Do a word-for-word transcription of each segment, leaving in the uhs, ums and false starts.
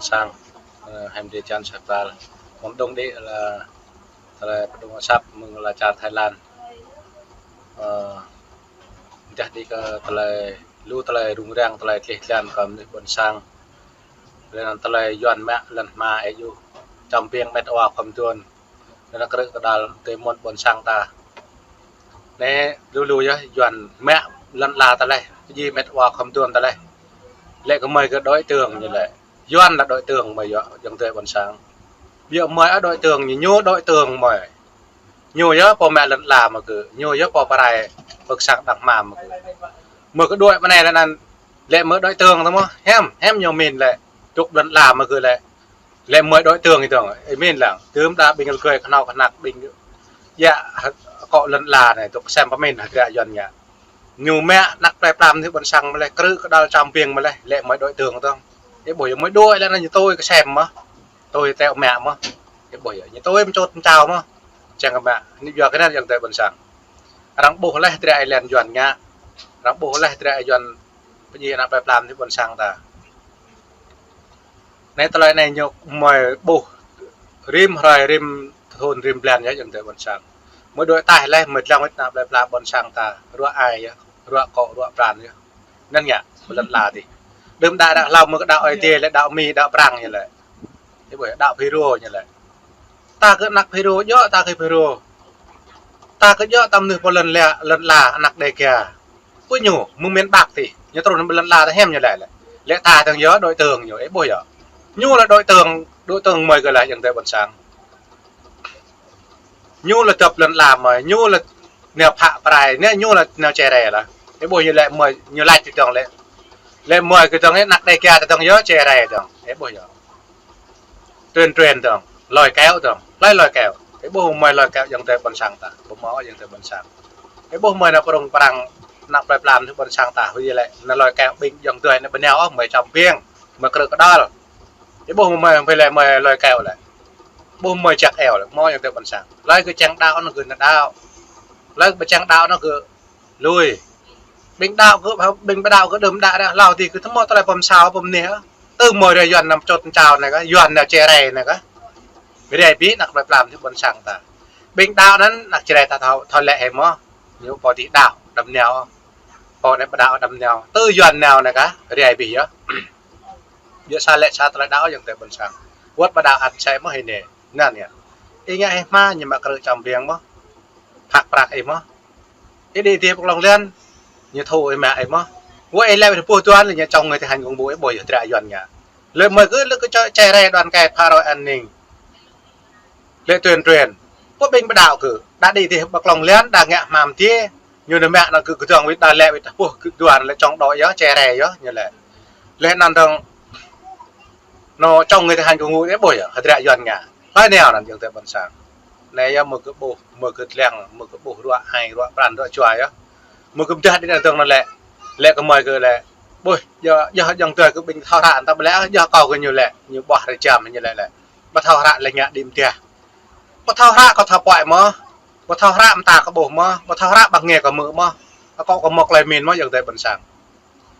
sang, ơ, hem đê čan sa tal. Mơ̆ng dŏng đê la tơlơi pơdŏng asăp mơ̆ng la čar Thái Lan. Ơ, dah đê kơ tơlơi lu tơlơi rŭng răng, tơlơi tleh tlan kơ mơnuih ƀôn sang. Lĕ anŭn tơlơi Yuan mă lŏn hma ê yŭ čăm biêng met wa khŏm tuan. Lĕ anŭn krư̆ kơđal tơmŭn ƀôn sang ta. Anai lu lu yơh Yuan mă lŏn la tơlơi, ji met wa khŏm tuan tơlơi. Lĕ kơ mơi kơ đối tượng ñu lĕ. Yuan là đối tượng mơi yơh, ayŏng adơi ƀôn sang. Biă mơi á đối tượng ñu, ñu đối tượng mơi. Ñu yơh pô mă lŏn la mơi kơ, ñu yơh pô pơrai pơk sang đang hma mơi kơ. Mơi kơ đuaĭ mơ̆ng anai lĕ anŭn, lĕ mơi đối tượng tơ mơ̆, hiam, hiam ñu min lĕ, tŭk lŏn la mơi kơ lĕ. Lĕ mơi đối tượng tơdang, ih min lăng, tơm đa ƀing rơgơi kơhnâo kơhnăk ƀing. Yă, akŏ lŏn la anai, tŭk sem pơmin hơdră Yuan ngă. Ñu mă anăk plơi pla mơnuih ƀôn sang mơ̆ lĕ, krư̆ kơđal čăm biêng mơ̆ lĕ, lĕ mơi đối tượng tơdang. Ih ƀuh yơh mơi đuaĭ lĕ anŭn ñu tui kơsem mơ̆. Tui teo mă mơ̆. Ih ƀuh yơh, ñu tui mơčôt mơčao mơ̆. Čang kơ mă, anai yua kơ anŭn ayŏng adơi ƀôn sang. Arăng ƀuh lĕ hơdră ih lĕ Yuan ngă. Arăng ƀuh lĕ hơdră ih Yuan pơdjai anăk plơi pla mơnuih ƀôn sang ta. Anai tơlơi anai ñu mơi ƀuh rĭm hrơi rĭm thŭn rĭm blan yơh ayŏng adơi ƀôn sang. Mơi đuaĭ ataih lĕ mơi dlăng wơ̆t anăk plơi pla ƀôn sang ta, ruă ai yơh, ruă akŏ, ruă pran yơh. Anŭn ngă, pơ lŏn la adih. Đưm đă đă hlâo mơi kơ đaŏ Ơi Adai lĕ đaŏ Mi, đaŏ Prăng ñu lĕ. Ih ƀuh, đaŏ Phêrô ñu lĕ. Ta kơ anăk Phêrô, djơ̆ ta kơ Phêrô. Ta kơ djơ̆ ta mơnuih pơ lŏn la, lŏn la anăk Đêga. Pơ ñu, mơ̆ng miền Bắc adih, ñu trŭn pơ lŏn la ta hiam ñu lĕ lĕ. Lĕ ta tơdang yơh đối tượng ñu, ih ƀuh yơh. Ñu là đối tượng, đối tượng mơi kơ lĕ ayŏng adơi ƀôn sang. Ñu là tơp lŏn la mơi, ñu là nao phă pơrai, anai ñu là nao čere lah. Ih ƀuh ñu lĕ mơi, ñu laĭ tơdang lĕ. Lĕ mơi kơ tơdang anăk Đêga tơdang yơh čere tơdang. Ih ƀuh yơh. Tuyên truyền tơdang, lôi kéo tơdang, lôi lôi kéo. Ih ƀuh mơi lôi kéo ayŏng adơi ƀôn sang ta, ƀu hmâo ayŏng adơi ƀôn sang. Ih ƀuh mơi nao pơrŭng pơrăng anăk plơi pla mơnuih ƀôn sang ta, huĭ lĕ, nao lôi kéo ƀing ayŏng adơi anai ƀu nao ôh, mơi čăm biêng, mơi krư̆ kơđal. Ih ƀuh mơi, mơi lĕ mơi lôi kéo lĕ. Ƀuh mơi jak eo lĕ, hmâo ayŏng adơi ƀôn sang. Lơi kơ čang đaŏ anŭn kơ nao đaŏ. Lơi kơ ƀu čang đaŏ anŭn kơ lui. Ƀing đaŏ kơ, ƀing ƀu đaŏ kơ đưm đă đă hlâo adih kơ tơmŏ tơlơi pơm sao pơm neh. Tơ mơi rai Yuan nao mơčôt mơčao anai kah, Yuan nao čere anai kah. Rai abih anăk plơi pla mơnuih ƀôn sang ta. Ƀing đaŏ anŭn anăk čere ta thâo, thâo lĕ hĭ mơ̆. Ñu pô adih đaŏ, đăm nao. Pô anai ƀu đaŏ đăm nao. Tơ Yuan nao anai kah, rai abih yơh. Biă sa lĕ sa tơlơi đaŏ ayŏng adơi ƀôn sang. Wơ̆t ƀu đaŏ ăt sĕ mơ̆ hĭ anai. Anŭn yơh. Ih ngă hĭ hma ñu mă krư̆ čăm biêng mơ̆. Phak prăk ih mơ̆. Ih đĭ adih pơklŏng lăn. Ñu thâo ih mă ih mơ̆. Wơ̆t ih lĕ ƀuh tuan lĕ ñu čŏng ngui thi hành công vụ ih ƀuh yơh hơdră Yuan ngă. Lĕ mơi kơ lĕ kơ čere đoàn kết phá rối an ninh. Lĕ tuyên truyền. Pô ƀing ƀu đaŏ kơ. Đa đĭ adih pơklŏng lăn đa ngă hmam adih. Ñu nao mă anŭn kơ kơdŏng wĭt đa lĕ wĭt ƀuh kơ tuan lĕ čŏng đôč yơh čere yơh ñu lĕ. Lĕ anŭn tơdang Nao čŏng ngui thi hành công vụ ih ƀuh yơh, hơdră Yuan ngă. Hlơi nao anŭn ayŏng adơi ƀôn sang. Anai yơh mơi kơ ƀuh, mơi kơ dlăng, mơi kơ ƀuh ruă ai, ruă pran, ruă jua yơh. Mơi kơ pơdah đĭ anŭn tơdang anŭn lĕ. Lĕ kơ mơi kơ lĕ. Ƀuh, yơh, yơh ayŏng adơi kơ ƀing thâo hră ta ƀu lĕ, yơh kâo kơ ñu lĕ, ñu ƀuah rơjăm ñu lĕ lĕ. Ƀu thâo hră lĕ ngă đĭ mơdah. Ƀu thâo hră kâo thâo puăi mơ̆. Ƀu thâo hră mơta kâo ƀuh mơ̆. Ƀu thâo hră ƀăng nge kâo hmư̆ mơ̆. Akŏ kâo mơ̆ klei min mơ̆ ayŏng adơi ƀôn sang.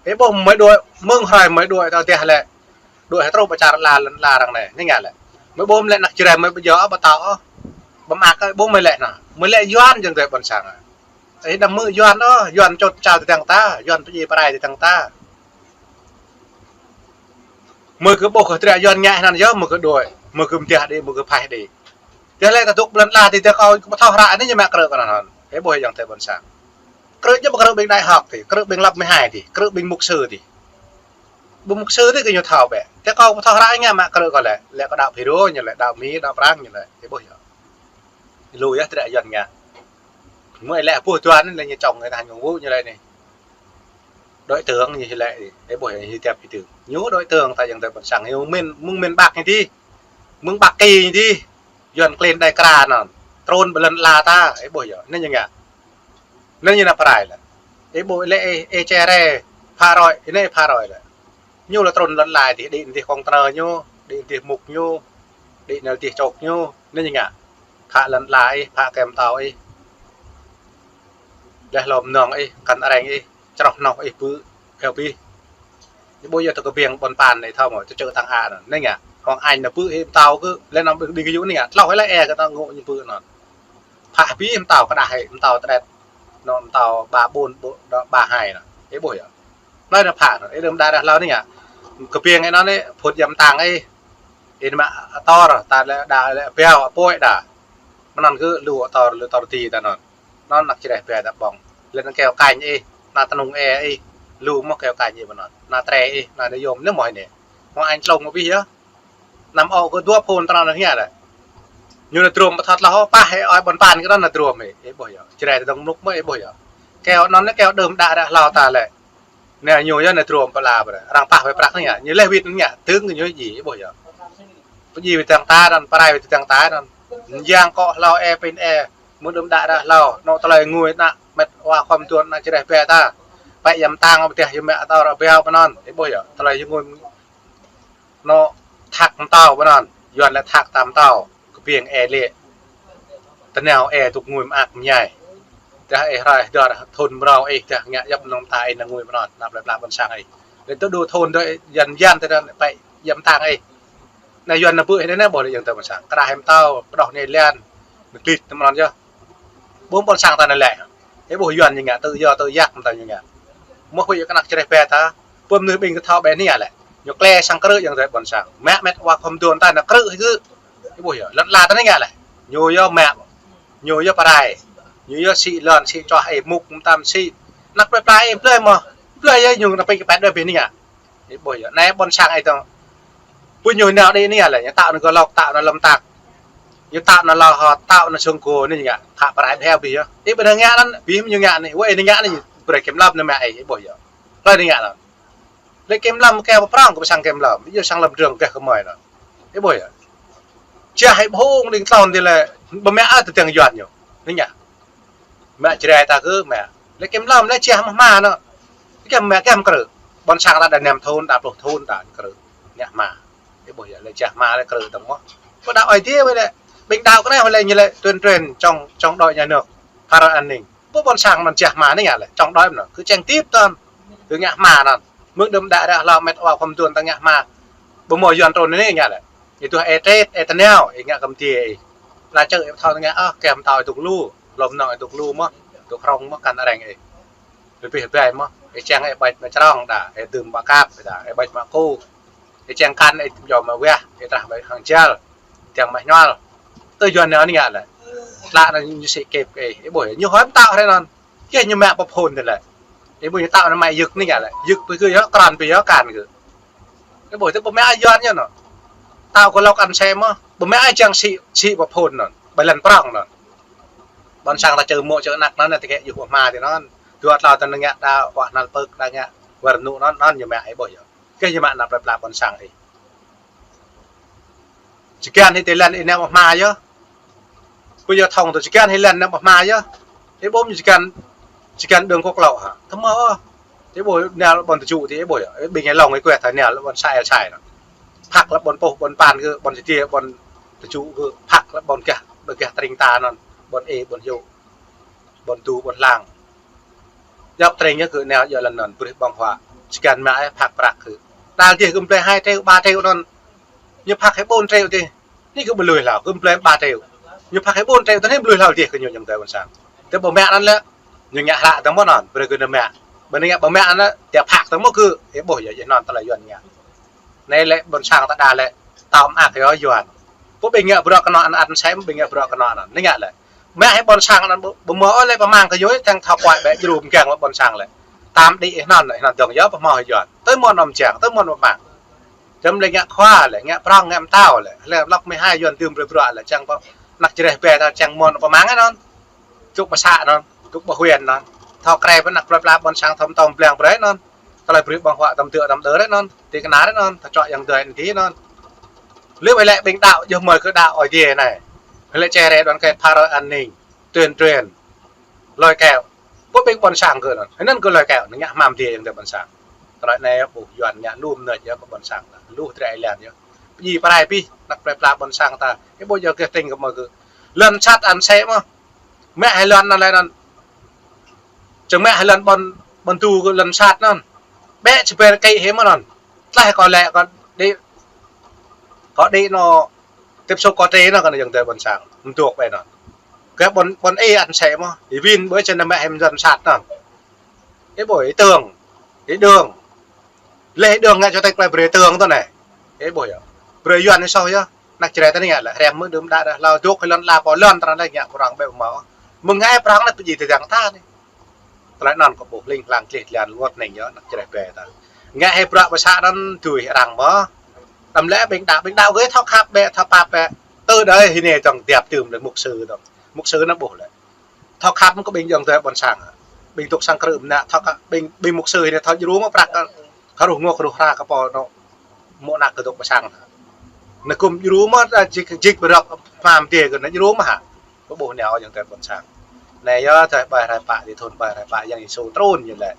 Ih ƀuh mơi đuaĭ, mơ̆ng hrơi mơi đuaĭ tơ dah lĕ. Đuaĭ hơtrŭ pơ čar la, lŏn la arăng anai. Anai ngă lĕ. Mơi ƀuh mơi lĕ anăk Jrai mơi ƀu djơ̆ ôh, ƀu thâo ôh. Ƀu mơak ôh, ƀuh mơi lĕ anai. Mơi lĕ Yuan ayŏng adơi ƀôn sang. Ih đăm hmư̆ Yuan ôh, Yuan čŏt čao tơdang ta, Yuan pơdjai pơrai tơdang ta. Mơi kơ ƀuh kơ hơdră Yuan ngă anŭn yơh, mơi kơ đuaĭ, mơi kơ mơdah đĭ, mơi kơ phaih đĭ. Dah lĕ ta dŏ pơ lŏn la adih dah kâo ƀu thâo hră anai ñu mă krư̆ kơ anŭn. Ih ƀuh ayŏng adơi ƀôn sang. Krư̆ ñu ƀu krư̆ ƀing đại học adih, krư̆ ƀing lớp mười hai adih, krư̆ ƀing mục sư adih. Ƀing mục sư adih kơ ñu thâo bĕ. Dah kâo ƀu thâo hră ngă mă krư̆ kâo lĕ. Lĕ kâo đaŏ Phêrô ñu lĕ, đaŏ Mi, đaŏ Prăng ñu lĕ. Ih ƀuh yơh. Lu yơh hơdră Yuan ngă. Mơi lĕ ƀuh tuan lĕ ñu čŏng ngui thi hành công vụ ñu lĕ anai. Đối tượng ñu lĕ, ih ƀuh yơh, ih tiap ih tŭ. Ñu đối tượng ta ayŏng adơi ƀôn sang, ñu mơ̆ng, mơ̆ng miền Bắc ñu adih. Mơ̆ng Bắc Kỳ ñu adih. Yuan klin đai kra anŭn. Trŭn pơ lŏn la ta, ih ƀuh yơh, anai ñu ngă. Anai ñu nao pơrai lĕ. Ih ƀuh lĕ ih, ih čere, phá rối, ih anai phá rối lĕ. Ñu lĕ trŭn lŏn la adih, đĭ anŭn adih kông tơnơ ñu, đĭ anŭn adih mŭk ñu, đĭ anŭn adih čŏk ñu, anai ñu ngă. Phă lŏn la ih, phă kem tâo ih. Leh lŏm nŏng ih, kăn areng ih, čroh noh ih pơ, eo pih. Ih ƀuh yơh tơ kơ ƀing ƀôn ƀan anai thâo mơ̆, tơ čơ tăng a anŭn. Anai ngă, hŏng añ anŭn pơ hĭ mtao kơ, lĕ anŭn ƀing gơyut anai ngă, tlâo hĭ lĕ ê kơ tơ ngŏ ñu pơ anŭn. Phă hĭ pơ mtao kơđah hĭ, mtao tơđet. Anŭn mtao ba ƀôn, ƀô-, anŭn ba hai anŭn. Ih ƀuh yơh. Anai anŭn phă anŭn, ih đơm đă ră hlâo anai ngă. Kơ ƀing ih anŭn anai, phŭt yăm tang ih. Ih mă ator, ta lĕ đa lĕ pioh, apui đa. Mơ̆n anŭn kơ lu ator, lu ator ti ta anŭn. Anŭn anăk čơđeh ƀe ta ƀơ̆ng. Lĕ anŭn keo kañ ih, ană tơnung ê ih. Lu mơ̆ keo kañ ih mơ̆n anŭn. Ană tre ih, ană nê yôm anai mơ̆ anai. Hŏng añ tlông mơ̆ ƀing yơh. Anăm ôh kơ dua phŭn tơnăn anai ngă lĕ. Ñu anai drôm pơthâo tlâo hŏ, pah ih ơi ƀôn ƀan kơ anŭn anai drôm ih. Ih ƀuh yơh. Čơđeh ta dơ̆ng mlŭk mơ̆ ih ƀuh yơh. Keo anŭn anai keo đơm đă ră hlâo ta lĕ. Anai ñu yơh anai drôm pơala brơi. Arăng pah wai prăk anai ngă. Ñu leh wĭt anai ngă. Tơ̆ng kơ ñu djai, ih ƀuh yơh. Pơdjai wĭt tơdang ta anŭn, pơrai wĭt tơdang ta anŭn. Yang kŏ hlâo ê pin ê. Mơ̆ng đơm đă ră hlâo. Anŏ tơlơi ngui ană mĕt wa khŏm tuan ană čơđeh ƀe ta. Pĕ yăm tang pơteh yơh mă ator ƀiă pơ anŭn. Ih ƀuh yơh. Tơlơi yơh ngui anŏ thăk mtao pơ anŭn. Yuan lĕ thăk ta mtao. Kơ ƀing ê lĕ. Tơnao ê tŭk ngui mơak mơñai. Tơdah ih rai, tơdah thŭn mrâo ih, tơdah ngă djŏp mơnơ̆ng ta ih anai ngui pơ anŭn, anăp plơi pla ƀôn sang ih. Lĕ tơ đu thŭn đơi yan yan tơdah pĕ yăm tang ih. Anai Yuan anai ƀuh ih anai ƀuh lĕ yang tơ ƀôn sang. Kơđah hĭ mtao, pơđoh anai lan, anai klĭt tơ mơnŭn yơh. Ƀuh ƀôn sang ta anai lĕ. Ih ƀuh Yuan ñu ngă, tơ yơh, tơ yak mơta ñu ngă. Mơ̆ huĭ kơ anăk čơđeh ƀe ta. Ƀuh mơnuih ƀing kơ thâo ƀe anai ngă lĕ. Ñu klĕ sang krư̆ yang tơ ƀôn sang. Mă mĕt wa khŏm tuan ta anai krư̆ hĭ kơ. Ih ƀuh yơh, lŏn ala ta anai ngă lĕ. Ñu yơh mă. Ñu yơh pơrai. Ñu yơh sĭ lŏn, sĭ čoh ih mŭk mơtam sĭ. Anăk plơi pla ih blơi mơ̆. Blơi yơh ñu anăk pĕ kơ pĕ đơi ƀing anai ngă. Ih ƀuh yơh. Anai ƀôn sang ih tơ̆ng. Ƀuh ñu nao đĭ anai lĕ, ñu tao anai gơlok, tao anai lŏm tak. Ñu tao anai lŏ hŏ, tao anai sông kô anai ngă. Thă pơrai ƀe ƀing yơh. Ih ƀuh anai ngă anŭn, ƀing ñu ngă anai. Wơ̆t anai ngă anai, brơi kiểm lâm anai mă ih, ih ƀuh yơh. Hlơi anai ngă anŭn. Lĕ kiểm lâm keo pơprŏng kơ pơ sang kiểm lâm. Yơh sang lâm trường kơ kơmơi anŭn. Ih ƀuh yơh. Čah ih ƀuh hông đing tlôn ti lĕ, ƀu mă ơ tơdang Yuan ñu. Anai ngă. Mă čơđeh ta kơ mă. Lĕ kiểm lâm lĕ čah mă hma anŭn. Kơ mă kơ mă krư̆. Ƀôn sang ta đa năm thŭn, đa pluh thŭn ta krư̆. Ngă hma. Ih ƀuh yơh, lĕ čah hma lĕ krư̆ tơ̆ng mơ̆. Pơ đa ơi tiê wơ̆t lĕ. Ƀing đaŏ kơ anai wơ̆t lĕ ñu lĕ tuyên truyền trong, trong đội nhà nước. Phara an ninh. Ƀuh ƀôn sang anŭn čah hma anai ngă lĕ. Trong đội anŭn. Kơ čang tip tơ̆n. Kơ ngă hma anŭn. Mơ̆ng đơm đă ră hlâo mĕt wa khŏm tuan ta ngă hma. Ƀu mơ̆ Yuan trŭn anai ngă lĕ. Ih tuh ê trĕt, ê tơnao, ih ngă kơ mơtiê ih. Lă čơ ih pơthâo ngă, ơ, kơ mtao ih tŭk lu, lŏm nŏng ih tŭk lu mơ̆, tŭk hrŏng mơ̆ kăn areng ih. Lơbih ƀai mơ̆, ih čang ih ƀač mă črong đa, ih dưm mă kăp đa, ih ƀač mă ku. Ih čang kăn ih jŏ mă weh, ih trah mă hăng jal, čang mă hñual. Tơ Yuan anai ngă lĕ. Tlă anŭn ñu sĭ kĕp kơ ih, ih ƀuh, ñu hŏm tao hrơi anŭn. Kơ ñu mă pơphŭn tơ lĕ. Ih ƀuh ñu tao anŭn mă yơk anai ngă lĕ. Yơk pơ kơ yơh, kran pơ yơh, kăn kơ. Ih ƀuh tơ ƀu mă Yuan ñu anŭn. Tao kơ lŏk ăn xe mơ̆. Ƀu mă čang sĭ, sĭ pơphŭn anŭn. Ƀai lăn prŏng anŭn. Ƀôn sang ta čơ mô̆ čơ anăk anŭn, ta kĕ yua hma ti anŭn. Dua tlâo ta ngă đa, wa hnal pơk đa ngă. War nu anŭn, anŭn ñu mă ih ƀuh yơh. Kơ ñu mă anăp plơi pla ƀôn sang ih. Čơkăn hĭ ti lăn ih nao ƀu hma yơh. Kơ yơh thŏng tơ čơkăn hĭ lăn nao ƀu hma yơh. Ih ƀuh mơ̆ čơkăn, čơkăn đường quốc lộ hă. Tơmơ̆ ôh. Ih ƀuh nao ƀôn tơčŭ ti ih ƀuh yơh. Ih ƀing ih lŏng ih kuĕ ta nao lĕ ƀôn sai sai anŭn. Phak lĕ ƀôn pôh, ƀôn ƀan kơ, ƀôn čơtiê, ƀôn tơčŭ kơ, phak lĕ ƀôn gah, ƀơ gah tring ta anŭn. Ƀôn ê, ƀôn yŭ. Ƀôn tu, ƀôn hlang. Djŏp tring yơh kơ nao djŏ lăn anŭn, brơi ƀơ̆ng huă. Čơkăn mă ih phak prăk kơ. Đal dih kơ blơi hai triệu, ba triệu anŭn. Ñu phak hĭ ƀôn triệu dih. Anai kơ ƀu lui hlâo, kơ blơi ba triệu. Ñu phak hĭ ƀôn triệu, tơ anai ƀu lui hlâo dih kơ ñu jăm tơ ƀôn sang. Tơ ƀu mă anŭn lĕ, ñu ngă hlak tơ mơ̆n anŭn, brơi kơ ñu mă. Ƀu ngă ƀu mă anŭn lĕ, tơ phak tơ mơ̆ kơ, ih ƀuh yơh, yơh anŭn tơlơi Yuan ngă. Anai lĕ ƀôn sang ta đa lĕ, tao mă kơ Yuan. Pô ƀing ngă bruă kơnŏ anŭn, ăn sem ƀing ngă bruă kơnŏ anŭn. Anai ngă lĕ. Mă hĭ ƀôn sang anŭn ƀu, ƀu mơ̆ ôh lĕ pơmang kơ ñu, tơ̆ng thâo kuai ƀĕ djru mgang lĕ ƀôn sang lĕ. Tam đĭ ih anŭn, ih anŭn dơ̆ng yơh pơhmâo Yuan. Tơ mơ̆n anŭn mơčang, tơ mơ̆n pơmang. Čăm lĕ ngă khua lĕ, ngă prŏng, ngă mtao lĕ. Lĕ lŏk mơ̆ hai Yuan dưm brơi bruă lĕ, čang pơ anăk čơđeh ƀe ta čang mơ̆n pơmang anŭn. Čŭk pơsă anŭn, čŭk pơhuĭ anŭn. Thâo krê pơ anăk plơi pla ƀôn sang thâo mtâo blang brơi anŭn. Tơlơi brơi ƀơ̆ng huă tơm tơ̆ tơm tơ̆ rĕ anŭn. Ti kơna rĕ anŭn, thâo čŏk yang dơi anŭn ti anŭn. Lĕ wơ̆t lĕ ƀing đaŏ, yơh mơi kơ đaŏ ơi tiê anai. Lĕ čê rĕ đuan kĕ phara an ninh, tuyên truyền. Lơi keo. Ƀuh ƀing ƀôn sang kơ anŭn. Anŭn kơ lơi keo, anŭn ngă hmam dih yang tơ ƀôn sang. Tơlơi anai ƀuh Yuan ngă lum nơ̆ yơh kơ ƀôn sang. Lu tre lăn yơh. Pơdjai pơrai pih, anăk plơi pla ƀôn sang ta. Ih ƀuh yơh kơ tring kơ mơi kơ. Lăn sat ăn sem mơ̆. Mă hĭ lăn anŭn lĕ anŭn. Čang mă hĭ lăn ƀôn, ƀôn tu kơ lăn sat anŭn. Ƀĕ čơpĕ kĕ hĭ mơ̆n anŭn. Tlaih kâo lĕ kâo đĭ, kâo đĭ anŏ tiếp xúc kâo trê anŏ kơ anŏ ayŏng adơi ƀôn sang. Mơdŏk ƀĕ anŏ. Kơ ƀôn, ƀôn ih ăn sĕ mơ̆. Ih wĭn ƀơi čơnă mă hĭm dân sat anŏ. Ih ƀuh ih tơng. Ih đương. Leh ih đương ngă čô tĕk plơi brơi tơng tơ anai. Ih ƀuh yơh. Brơi Yuan ih soh yơh. Ană Jrai ta anai ngă lĕ hrăm mơ̆ đưm đă đah hlâo dŏ kơ lŏn ala pô lŏn tơnăn lĕ ngă prŏng ƀĕ mơ̆. Mơ̆ng ngă prŏng anai pơjing tơdang ta anai. Tơlơi anŭn kâo ƀuh hling hlang klih tơlan luăt anai yơh ană Jrai ƀĕ ta. Ngă hĭ bruă pơsă anŭn tui arăng mơ̆. Tơm lĕ ƀing đaŏ, ƀing đaŏ gơ̆ thâo khăp ƀĕ, thâo pap ƀĕ. Tơ đơi hĭ anai dŏng tiap tưm lĕ mục sư dŏng. Mục sư anŭn ƀuh lĕ. Thâo khăp kơ ƀing ayŏng adơi ƀôn sang. Ƀing dŏ sang krư̆ mơnă, thâo khăp ƀing, ƀing mục sư anai thâo djru mơ̆ prăk kơ, kơ ruh ngŏ kơ ruh hra kơ pô anŏ mơ̆ ană kơ dŏ ƀôn sang. Anai kư̆m djru mơ̆, a, jik, jik brăk pơmam tê kơ anai djru mơ̆ hă. Kơ ƀuh anai ayŏng adơi ƀôn sang. Anai yơh tơlơi ƀai rai pă, đi thun ƀai rai pă, Yang Yêsu trŭn ñu lĕ.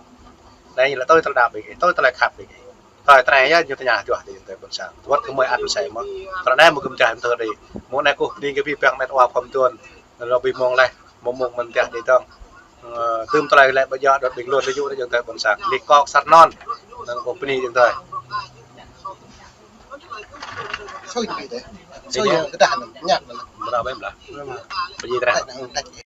Anai ñu lĕ tui tơlơi đaŏ ƀing ih, tui tơlơi khăp ƀing ih. Tơlơi tơnai yơh ñu tơña juăt đi ayŏng adơi ƀôn sang. Wơ̆t kơ mơi ăn sĕ mơ̆. Tơlơi anai mơ̆ kư̆m čah tơlơi đi. Mơ̆ anai kâo bơni kơ abih bang met wa phom tuan. Anŭn abih mơ̆ng leh, mơ̆ng mơ̆ng mơ̆n teh đi dŏng. Ơ, tơm tơlơi lĕ ƀơi yơh đŏt ƀing lŏn lĕ yua ayŏng adơi ƀôn sang. Nik kok sat anŭn. Anŭn kâo bơni ayŏng adơi. Sui ñu tê. Sui ñu kơ dah anŭn, ñăp anŭn. Mơ̆ ƀĕ mơ̆ lah. Bơni tơlơi.